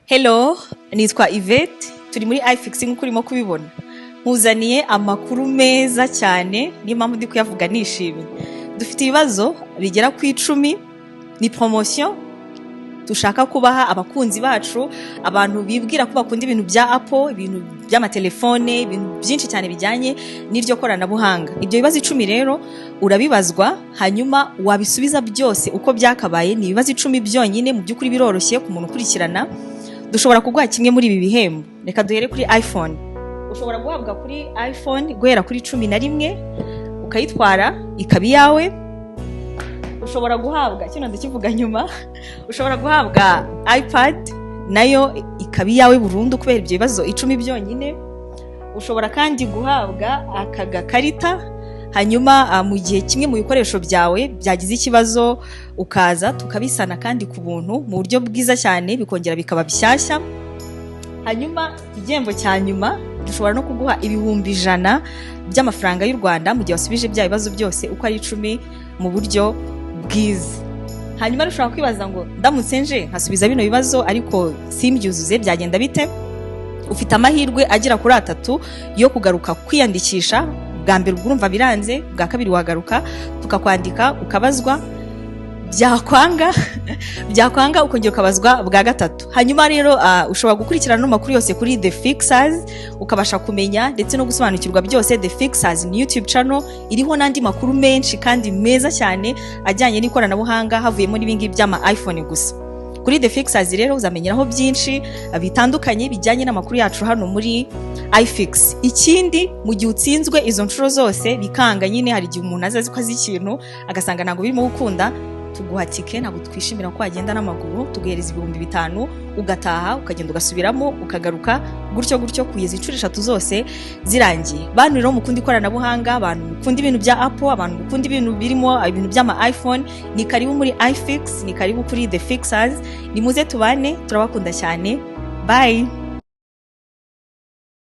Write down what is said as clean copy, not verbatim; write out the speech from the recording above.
Hello, nitwa Yvette, turi muri iFix nk'uko urimo kubibona. Nkuzaniye amakuru meza cyane, niyo mpamvu ndi kuyavuga nishimye. Dufite ibibazo bigera ku 10, ni promotion dushaka kubaha abakunzi bacu, abantu bibwira ko bakunda ibintu bya Apple, ibintu by'amatelefone, ibintu byinshi cyane bijyanye n'iryo koranabuhanga. Ibyo bibazo 10 rero urabibazwa, hanyuma wabisubiza byose uko byakabaye. Ni ibibazo 10 byonyine, mu by'ukuri biroroshye ku muntu ukurikirana. Dushobora kuguha kimwe muri ibi bihembo. Reka duhere kuri iPhone. Ushobora guhabwa kuri iPhone guhera kuri 11, ukayitwara ikaba iyawe. Ushobora guhabwa kino, ndakivuga nyuma. Ushobora guhabwa iPad, nayo ikaba iyawe burundu kubera ibyo bibazo 10 byonyine. Ushobora kandi guhabwa aka gakarita, hanyuma mu gihe kimwe mu bikoresho byawe byagize ikibazo, ukaza tukabisana kandi ku buntu mu buryo bwiza cyane, bikongera bikaba bishyashya. Hanyuma igihembo cya nyuma, dushobora no kuguha 100,000 by'amafaranga y'u Rwanda mu gihe wasubije bya bibazo byose uko ari 10 mu buryo bwiza. Hanyuma ushobora kwibaza ngo: "Ndamutse nje nkasubiza bino bibazo ariko simbyuzuze, byagenda bite?" Ufite amahirwe agera kuri atatu yo kugaruka kwiyandikisha. Bwa mbere ubwo urumva biranze, bwa kabiri wagaruka tukakwandika ukabazwa, byakwanga byakwanga ukongera ukabazwa bwa gatatu. Hanyuma rero ushobora gukurikirana ano makuru yose kuri The Fixers, ukabasha kumenya ndetse no gusobanukirwa byose. The Fixers ni YouTube channel iriho n'andi makuru menshi kandi meza cyane ajyanye n'ikoranabuhanga, havuyemo n'ibingibi by'ama iPhone gusa. Kuri The Fixers rero uzamenyeraho byinshi bitandukanye bijyanye n'amakuru yacu hano muri iFix. Ikindi, mu gihe utsinzwe izo nshuro zose bikanga nyine, hari igihe umuntu aza azi ko azi ikintu agasanga ntabwo birimo gukunda, tuguha tike. Ntabwo twishimira ko wagenda n'amaguru. Tuguhereza 5000, ugataha, ukagenda ugasubiramo, ukagaruka gutyo gutyo kugeza inshuro eshatu zose zirangiye. Bantu rero mukunda ikoranabuhanga, abantu mukunda ibintu bya Apple, abantu mukunda ibintu birimo ibintu by'ama iPhone, ni karibu muri iFix, ni karibu kuri The Fixers. Nimuze tubane, turabakunda cyane. Bye.